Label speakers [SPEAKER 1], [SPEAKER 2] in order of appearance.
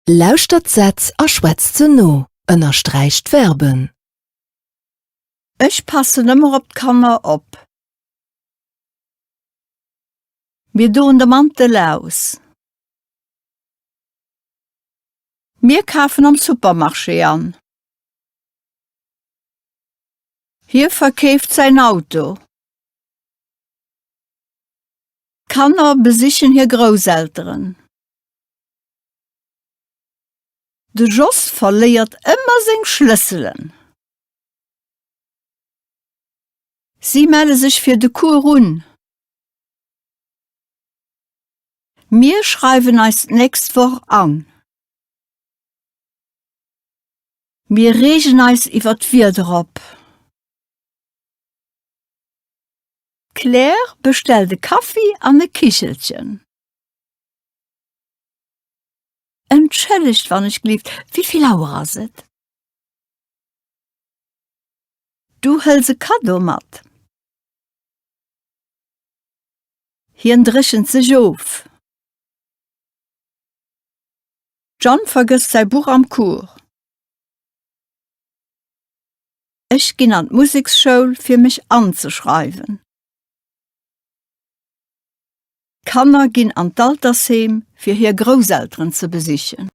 [SPEAKER 1] Lauschtert d'Sätz a schwätzt se no. Ënnersträicht d'Verben.
[SPEAKER 2] Ech passen ëmmer op d'Kanner op. Mir doen de Mantel aus. Mir kafen am Supermarché an. Hie verkeeft säin Auto. D'Kanner besichen hir Grousselteren. De Jos verléiert ëmmer seng Schlësselen. Si melle sech fir de Cours un. Mir schreiwen eis d'nächst Woch an. Mir reegen eis iwwer d'Wieder op. D'Claire bestellt e Kaffi an e Kichelchen. Entschëllegt wann ech gleeft, wéivill Auer ass et? Du hëls e Kaddo mat. Hien dréchent sech of. D'Jeanne vergësst säi Buch am Cours. Ech ginn an d'Museksschoul fir mech anzeschreiwen. D'Kanner ginn an d'Altersheem fir hir Grousselteren ze besichen.